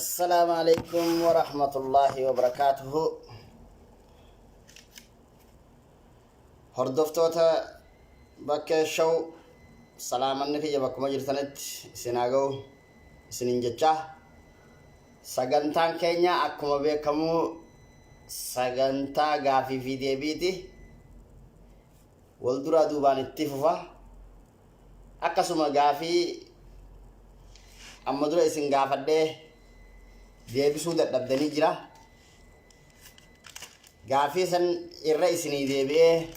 Assalaamu alaikum warahmatullaahi wabarakaatuhu. Hordoftoota bakkee show salaamanni kiyya bakkuma jirtanitti isin haa ga'u isiniin jechaa. Sagantaan keenya akkuma beekamu sagantaa gaafii fi deebiiti. Wal duraa duubaan itti fufa. Akkasuma gaafii amma dura isin gaafadhee deebisuu dadhabdanii jira. Gaafii san irra isinii deebi'ee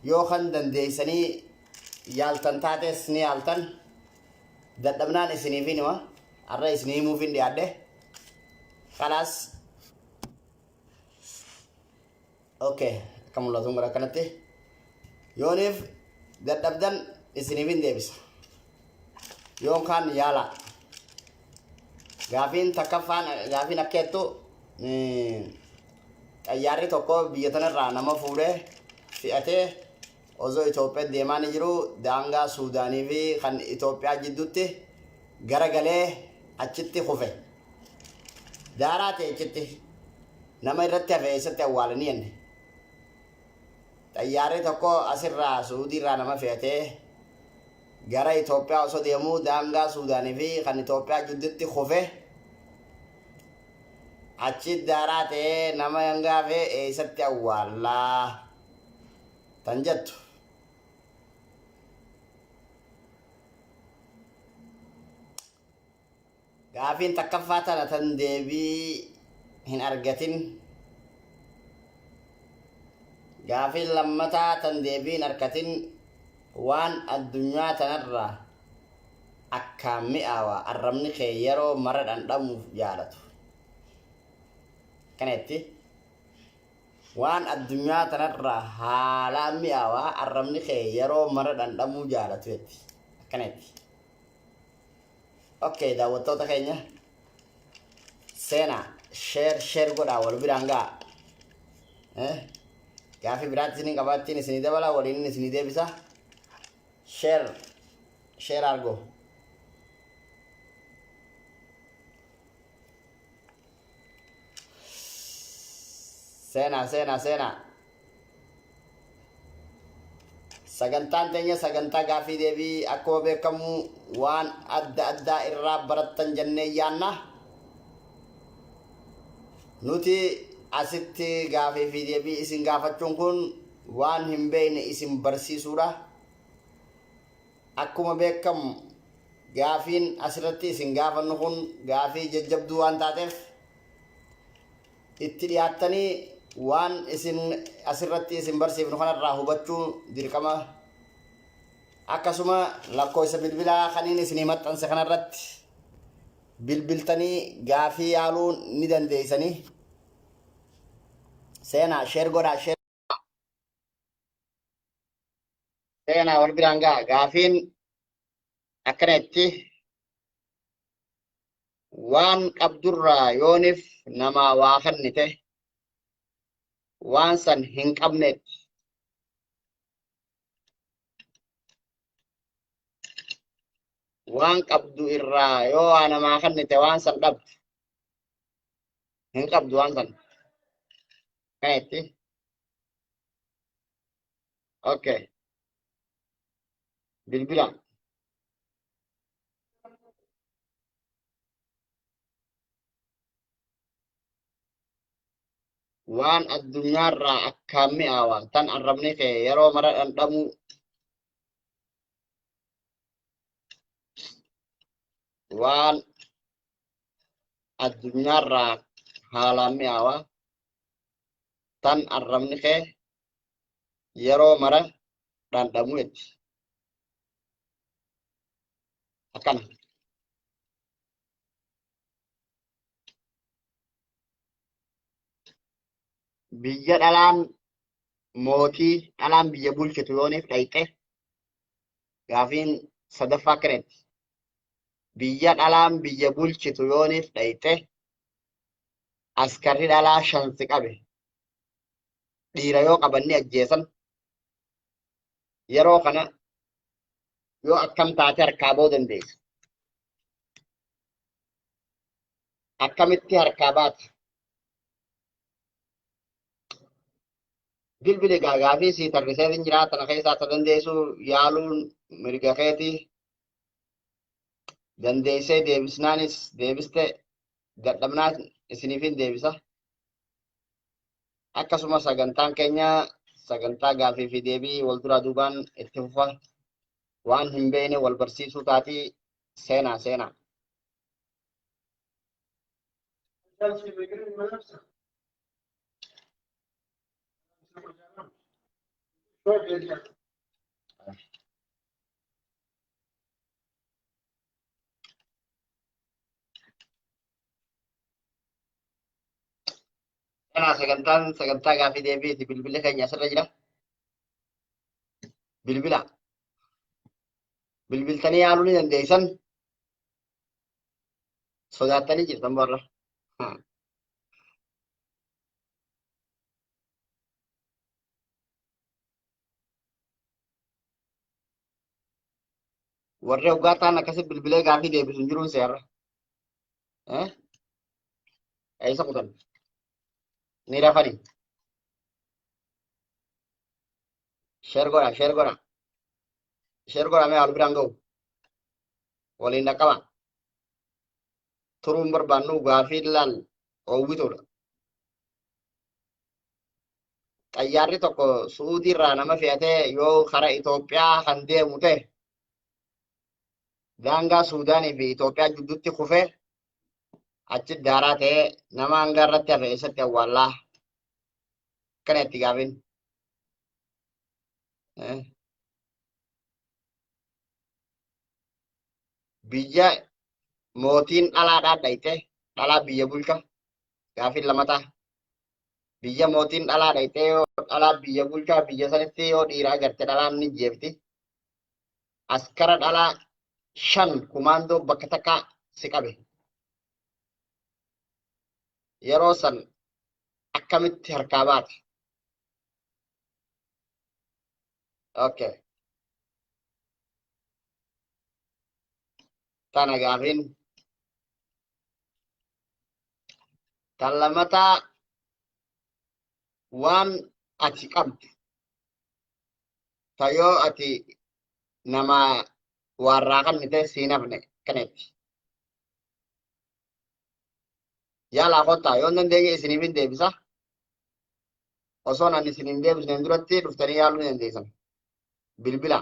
yoo kan dandeessanii yaaltan taates ni yaaltan. Dadhabnaan isiniif hima. Har'a isinii himuuf hin dhiyaadhe. Kalaas Okay, akka mul'atuun gara akkanatti. Yooniif dadhabdan isiniif hin deebisa. Yoon kaan yaala. Gaafiin takkaffaan gaafiin akka jettu xayyaarri tokko biyya tanarraa nama fuudhee fe'atee osoo Itoophiyaa deemaa ni jiru daangaa Suudaanii fi kan Itoophiyaa jidduutti garagalee achitti kufe. Daaraa ta'e achitti nama irratti hafe eessatti awwaalanii jenne. Xayyaarri tokko asirraa Suudiirraa nama fe'atee gara Itoophiyaa osoo deemuu daangaa Suudaanii fi kan Itoophiyaa jidduutti kufe. Achi daaraa ta'ee nama hanga hafe eessatti awwaallaa tan jettu. Gaafiin takkaffaa tana tan deebii hin argatin. Gaafiin lammataa tan deebii hin arkatin waan addunyaa tanarraa akkaan mi'aawa arrabni kee yeroo mara dhandhamuuf jaalatu. Akkana jetti. Waan addunyaa tanarraa haalaan mi'aawa arrabni kee yeroo mara dhandhamuu jaalatu jetti. Akkana jetti. Okay, daawwattoota keenya seenaa share share godhaa wal biraan ga'a. Eh? Gaafii biraatti isin qabaattiin isinii dabala waliin isinii deebisa. Share share argo. Seenaa seenaa seenaa. Sagantaan teenya sagantaa gaafii deebii akkuma beekamu waan adda addaa irraa barattan jennee yaanna. Nuti asitti gaafii fi deebii isin gaafachuun kun waan hin beekne isin barsiisuudha. Akkuma beekamu gaafiin asirratti isin gaafannu kun gaafii jajjabduu waan taateef itti dhiyaattanii waan isin asirratti isin barsiifnu kanarraa hubachuu dirqama. Akkasuma lakkoofsa bilbilaa kaniin isinii maxxanse kanarratti bilbiltanii gaafii yaaluu ni dandeessanii. Seenaa sheer godhaa sheer. Seenaa wal biraan ga'a gaafiin akkana itti waan qabdurraa yoonif namaa waa kennite waan san hin qabnetti. Waan qabdu irraa yoo waa namaa kennite waan san dhabdu hin qabdu waan san. Kana itti. Okay. Bilbila. Waan addunyaarraa akkaan mi'aawa tan arrabni kee yeroo mara dhandhamuu waan addunyaarraa haalaan mi'aawa tan arrabni kee yeroo mara dhandhamu jetti. Akkana. Biyya dhalaan mootii dhalaan biyya bulchitu yooniif dhayxe gaafiin sadaffaa akkana jetti. Biyya dhalaan biyya bulchitu yooniif dhayxe askarri dhalaa shan si qabe dhiira yoo qaban ni ajjeesan yeroo kana yoo akkam taate harkaa ba'uu dandeessa. Akkamitti harkaa baata? Bilbili gaafii sii tarriseetiin jira tana keessaa ta dandeessu yaaluun mirga keeti. Dandeessee deebisnaanis deebiste dadhabnaan isiniifin deebisa. Akkasuma sagantaan keenya sagantaa gaafii fi deebii wal duraa duubaan itti fufa. Waan hin beekne wal barsiisuu taatii seenaa seenaa. Seenaa sagantaan sagantaa gaafii deebiiti bilbilli keenya asirra jira. Bilbila. Bilbiltanii yaaluu ni dandeessan. Sodaattanii jirtan warra. Warri hoggaa ta'an akkasi bilbilee gaafii deebisu hin jiruun seerra. Eessa kutan? Ni rafani. Sheer godha, sheer godha. Sheer godha mee wal biraan ga'u. Waliin dhaqqaba. Turuun barbaannu gaafii laal oowwituudha. Xayyaarri tokko Su'uudii irraa nama fe'atee yoo kara Itoophiyaa kan deemu ta'e daangaa Suudaanii fi Itoophiyaa gidduutti kufee achi daaraa ta'ee nama hanga irratti hafe eessatti awwaallaa akkana itti gaafin. Biyya mootiin dhalaadhaa dhayite dhalaa biyya bulcha gaafin lamataa. Biyya mootiin dhalaa dhayitee yoo dhalaa biyya bulchaa biyya sanitti yoo dhiira agarte dhalaan ni jeefti. Askara dhalaa 5 kumaandoo bakka takka si qabe. Yeroo san akkamitti harkaa baate? Okay. Tana gaafiin. Tan lammataa waan ati qabdu ta yoo ati nama waarraa kannite siin hafne kanetti. Yaalaa kottaa yoo hin dandeenye isiniif hin deebisa. Osoo ani isin hin deebisneen duratti dhuftanii yaaluu ni dandeessan. Bilbila.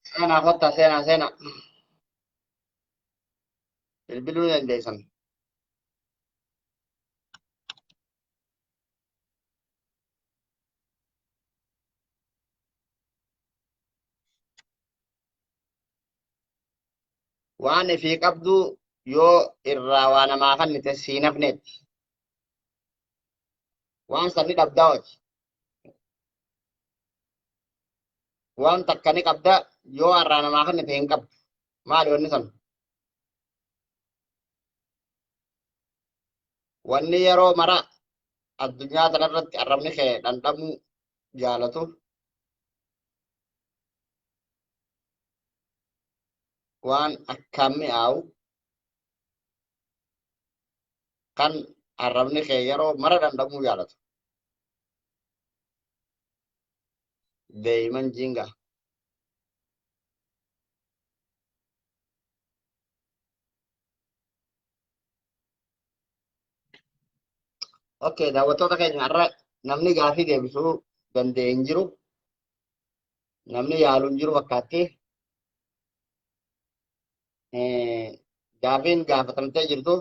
Seenaa kottaa seenaa seenaa. Bilbiluu ni dandeessan. Waan ifii qabdu yoo irraa waa namaa kennite siin hafneetti. Waan san ni dhabdaa hojii. Waan takka ni qabda yoo irraa namaa kennite hin qabdu. Maali wanni san? Wanni yeroo mara addunyaa tanarratti arrabni kee dhandhamuu jaalatu waan akkaan mi'aawu kan arrabni kee yeroo mara dhandhamuu jaalatu. Deeman jinga. Okay, daawwattoota keenya har'a namni gaafii deebisuu danda'e hin jiru. Namni yaalu hin jiru fakkaatti. Gaafiin gaafatamtee jirtu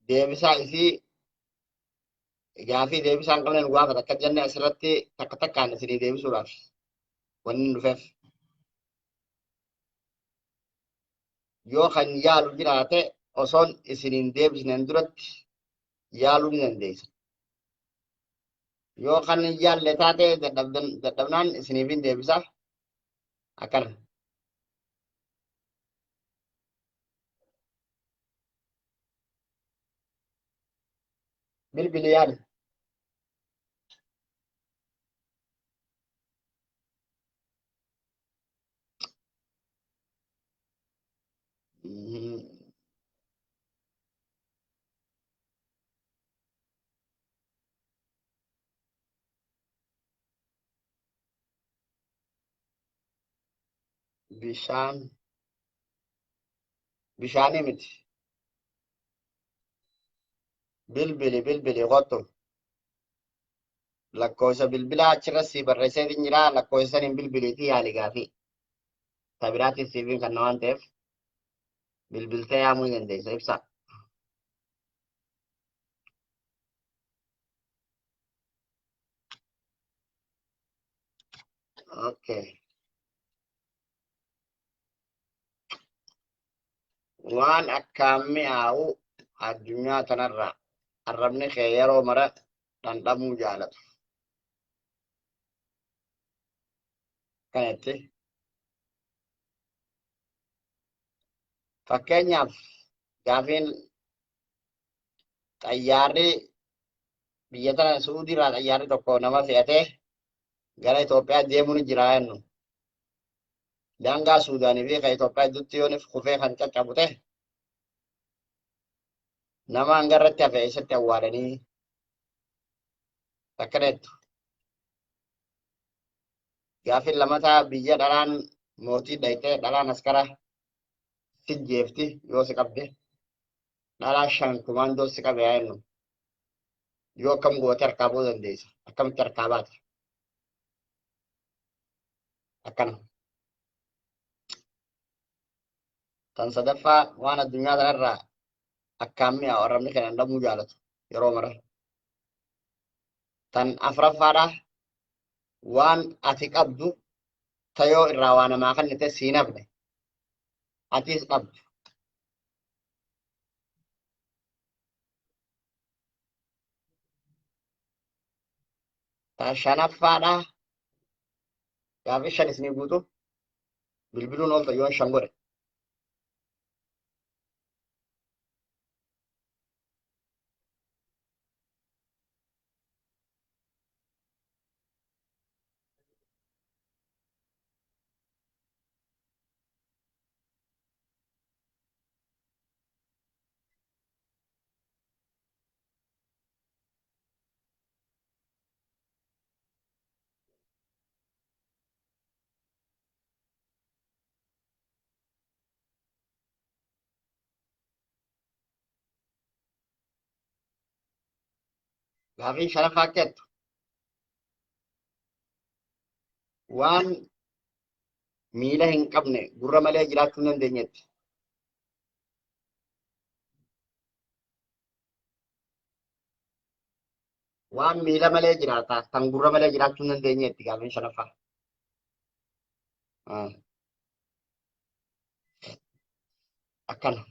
deebisaa isii gaafii deebisaa hin qabne nu gaafata akka jenne asirratti takka takkaan isinii deebisuudhaaf wanni hin dhufeef. Yoo kan yaalu jiraate Osoon isiniin deebisneen duratti yaaluu ni dandeessa. Yoo kan hin yaalle taate dadhabnaan isiniif hin deebisa. Akkana. Bilbili yaali. Bishaan bishaanii miti. Bilbili bilbili kottu. Lakkoofsa bilbilaa achirra sii barreessee jira lakkoofsa saniin bilbiliitii yaali gaafii. Ta biraatiin siifiin kan waan ta'eef bilbiltee yaamuu ni dandeessa ibsa. Okay. Waan akkaan mi'aawu addunyaa tanarraa arrabni kee yeroo mara dhandhamuu jaalatu. Kanatti fakkeenyaaf gaafiin xayyaarri biyya tana Suudii irraa xayyaarri tokko nama fe'atee gara Itoophiyaa deemuun jira jennu. Daangaa Suudaanii fi kan Itoophiyaa gidduutti yoo kufee kan caccabu ta'e nama hanga irratti hafe eessatti awwaalanii akkana jettu. Gaafiin lamataa biyya dhalaan mootii dhayitee dhalaan askara si jeefti yoo si qabde dhalaa shan kumaandoo si qabe haa jennu. Yoo akkam goote harkaa ba'uu dandeessa. Akkamitti harkaa baata? Akkana. Tan sadaffaa waan addunyaa kanarraa akkaan mi'aawu arrabni kan dhandhamuu jaalatu yeroo mara. Tan afuraffaadha waan ati qabdu tayoo irraa waa namaa kennite siin hafne atis qabdu. Ta shanaffaadha gaaffii shan isinii guutu bilbiluun oolta yoon shan godhe. Gaafiin shanaffaa akka jettu waan miila hin qabne gurra malee jiraachuu hin dandeenyetti. Waan miila malee jiraata kan gurra malee jiraachuu hin dandeenyetti gaafiin shanaffaa. Akkana.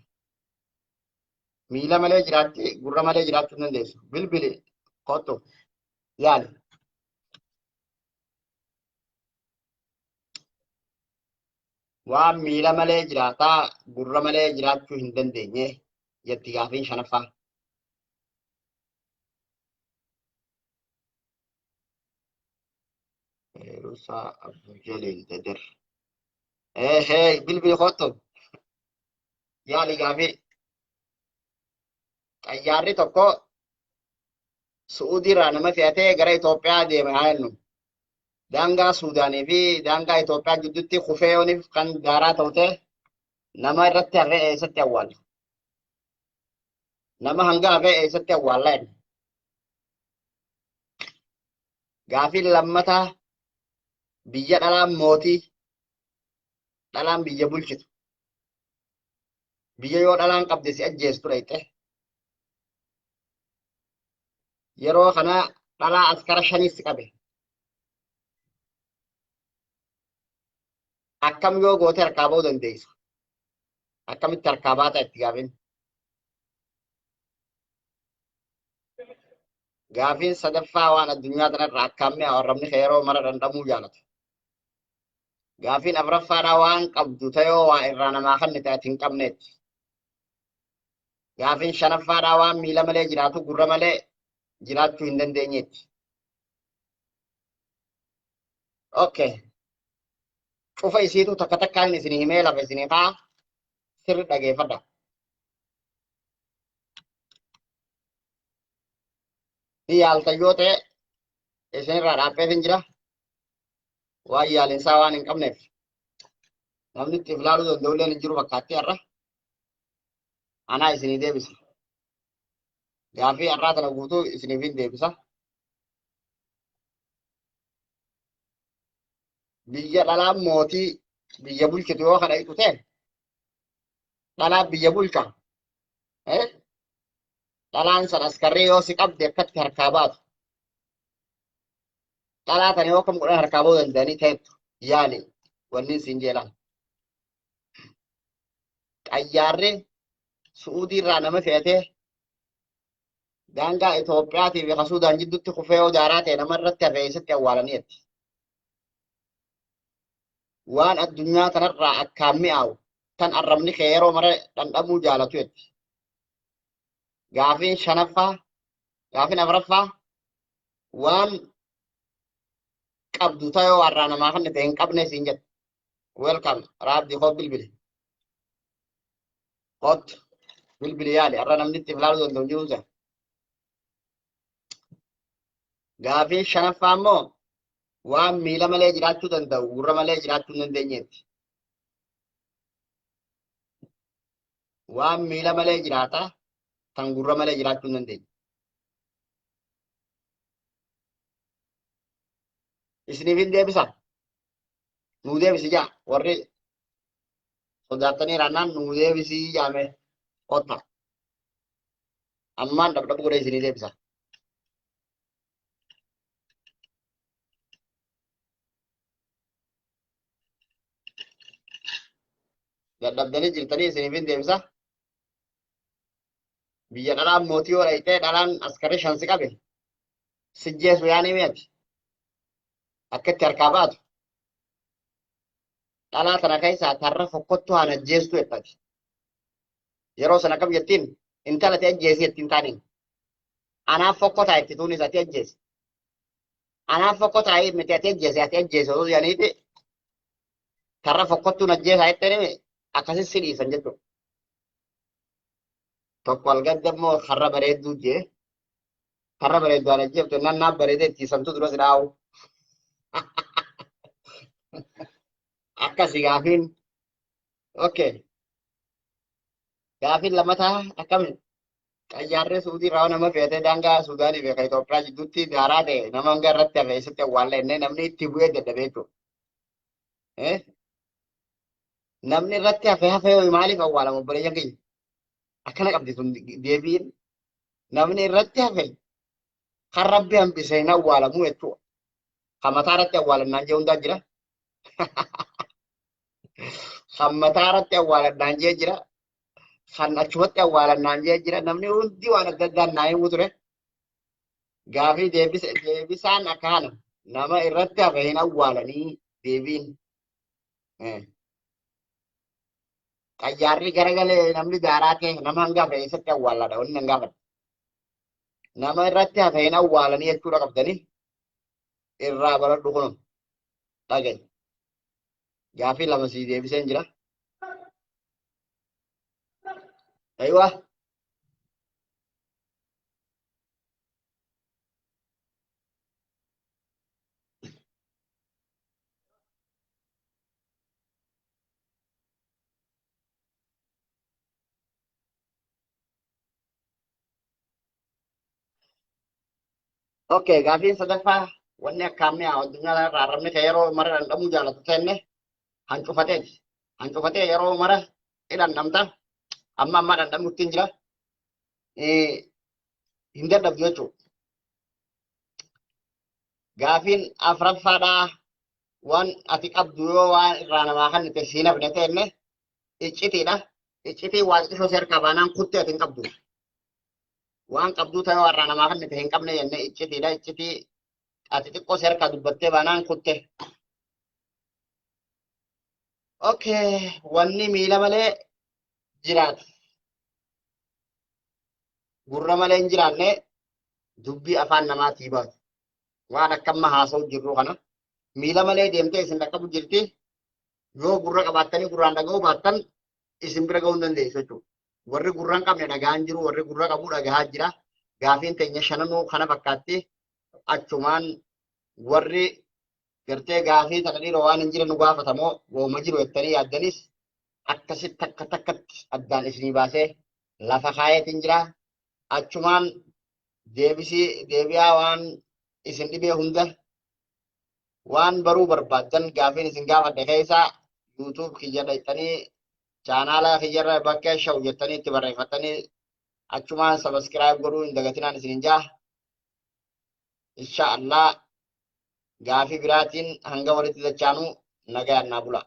Miila malee jiraatti gurra malee jiraachuu hin dandeessu. Bilbili kottu yaali. Waan miila malee jiraataa gurra malee jiraachuu hin dandeenye jetti gaafiin shanaffaa. Rusaa Abdul Jaliil Dadir. Hee bilbili kottu yaali gaafii. Xayyaarri tokko Su'uudii irraa nama fe'atee gara Itoophiyaa deema haa jennu. Daangaa Suudaanii fi daangaa Itoophiyaa gidduutti kufee yooniif kan daaraa ta'u ta'e nama irratti hafee eessatti awwaalla? Nama hanga hafee eessatti awwaalla jenna? Gaafiin lammataa biyya dhalaan mootii dhalaan biyya bulchitu biyya yoo dhalaan qabde si ajjeestu dhayxe yeroo kana dhalaa askara shanis qabe akkam yoo goote harkaa ba'uu dandeessa? Akkamitti harkaa baata itti gaafin? Gaafiin sadaffaa waan addunyaa tanarraa akkaan mi'aawu arrabni kee yeroo mara dhandhamuu jaalatu. Gaafiin afraffaadhaa waan qabdu tayoo waa irraa namaa kennite ati hin qabneetti. Gaafiin shanaffaadhaa waan miila malee jiraatu gurra malee jiraachuu hin dandeenyeetti. Okay. Cufa isiitu takka takkaan isin himee lafa isin kaa sirri dhageeffadha. Ni yaaltan yoo ta'e isinirraa dhaabbeef hin jira. Waan yaalinsaa waan hin qabneef namni itti ilaaluu danda'u illee hin jiru fakkaatti har'a. Anaa isinii deebisa. Gaaffii har'aa tana guutuu isiniif hin deebisa. Biyya dhalaan mootii biyya bulchitu yoo kana hiiku ta'e dhalaa biyya bulcha. Eh? Dhalaan san askarree yoo si qabde akkatti harkaa baatu. Dhalaa tana yoo kam godhan harkaa ba'uu danda'anii ta'ettu yaali wanni siin jeelaan. Xayyaarri Su'uudii irraa nama fe'atee daangaa Itoophiyaatii fi Suudaan jidduutti kufee yoo daaraa ta'e nama irratti hafe eessatti awwaalanii jetti. Waan addunyaa tanarraa akkaan mi'aawu tan arrabni kee yeroo mara dhandhamuu jaalatu jetti. Gaafiin shanaffaa gaafiin afraffaa waan qabdu tayoo warraa namaa kan ta'e hin qabne siin jette. Welcome raabdi koo bilbili. Kottu bilbili yaali har'a namni itti ilaaluu danda'u hin jiru sana. Gaafiin shanaffaa immoo waan miila malee jiraachuu danda'u gurra malee jiraachuu hin dandeenyeetti. Waan miila malee jiraata tan gurra malee jiraachuu hin dandeenye. Isiniif hin deebisa. Nuu deebisi jaa warri sodaattanii raannaan nuu deebisii jaame kotta. Ammaan dhabdhab godhee isinii deebisa. Dadhabdanii jirtanii isiniif hin deebisa. Biyya dhalaan mootii yoo dhayxee dhalaan askarri shan si qabe sijjeesu yaanii mi'ati. Akka itti harkaa baatu. Dhalaa tana keessaa tarra fokkottuu haan ajjeestu jettati. Yeroo sana akkam jettiin intala ati ajjeesi jettiin taaniin. Anaaf fokkotaa itti tuunis ati ajjeesi. Anaaf fokkotaa miti ati ajjeesi ati ajjeesi osoo jedhaniiti tarra fokkottuun ajjeesaa jetteen akkasi si dhiisan jechuudha. Tokko algadda immoo karra bareedduu jee karra bareedduu ana ajjeeftu nan naaf bareedee itti santu dura si dhaawu. Akkasi gaafiin. Okay. Gaafiin lammataa akkami? Xayyaarri Suudii irraa nama fe'atee daangaa Suudaanii fi kan Itoophiyaa jidduutti daaraa ta'e nama hanga irratti hafe eessatti awwaalla jennee namni itti bu'ee dadhabee jechuudha. Eh? Namni irratti hafe hafe yoo maaliif awwaalama obboleeyyan keenya? Akkana qabdi sun deebiin. Namni irratti hafe kan rabbi hambise hin awwaalamu jechuudha. Kan mataa irratti awwaalannaan jee hundaa jira. Kan mataa irratti awwaalannaan jee jira. Kan achumatti awwaalannaan jee jira. Namni hundi waan adda addaan naa himu ture. Gaafii deebisaan akkaana nama irratti hafe hin awwaalanii deebiin. Xayyaarri garagalee namni daaraa ta'e nama hanga hafe eessatti awwaalladha wanni nan gaafadha. Nama irratti hafe hin awwaalanii jechuudha qabdanii irraa baradhu kunoo dhaga'i. Gaafii lama sii deebiseen jira. Aywa. Okay, gaafiin sadaffaa wanni akkaan mi'aawu addunyaa kanarraa arrabni kee yeroo mara dhandhamuu jaalatu teenne hancufateeti. Hancufatee yeroo mara ni dhandhamta. Amma ammaa dhandhamuutti hin jira. Hin dadhabdu jechuudha. Gaafiin afraffaadhaa waan ati qabdu yoo waan irraa namaa kennite siin hafne teenne iccitiidha. Iccitii waa xiqqishoo si harkaa baanaan kuttee ati hin qabdu. Waan qabduu ta'ee warraa namaa kennite hin qabne jennee iccitiidha. Iccitii ati xiqqoo si harkaa dubbattee baanaan kutte. Okay, wanni miila malee jiraatu. Gurra malee hin jiraanne dubbii afaan namaatii baatu. Waan akka amma haasa'u jirru kana miila malee deemtee isin dhaqqabu jirti. Yoo gurra qabaattanii gurraan dhaga'uu baattan isin bira ga'uu hin dandeessu jechuudha. Warri gurra hin qabne dhaga'aa hin jiru, warri gurra qabu dhagahaa jira. Gaafiin teenya shananuu kana fakkaatti. Achumaan warri gartee gaafii tana dhiiroo waan hin jire nu gaafatamoo wooma jiru jettanii yaaddanis akkasitti takka takkatti addaan isinii baasee lafa kaayeetiin jira. Achumaan deebisii deebi'aa waan isin dhibee hunda waan baruu barbaaddan gaafiin isin gaafadhe keessaa YouTube kiyya dhaqxanii chaanaala kiyyarra bakka shawu jettanii itti barreeffattanii achumaan sabaskiraayib godhuu hin dagatinaan isin hin jaa. Insha Allah gaafii biraatiin hanga walitti dachaanu nagayaan naa bula.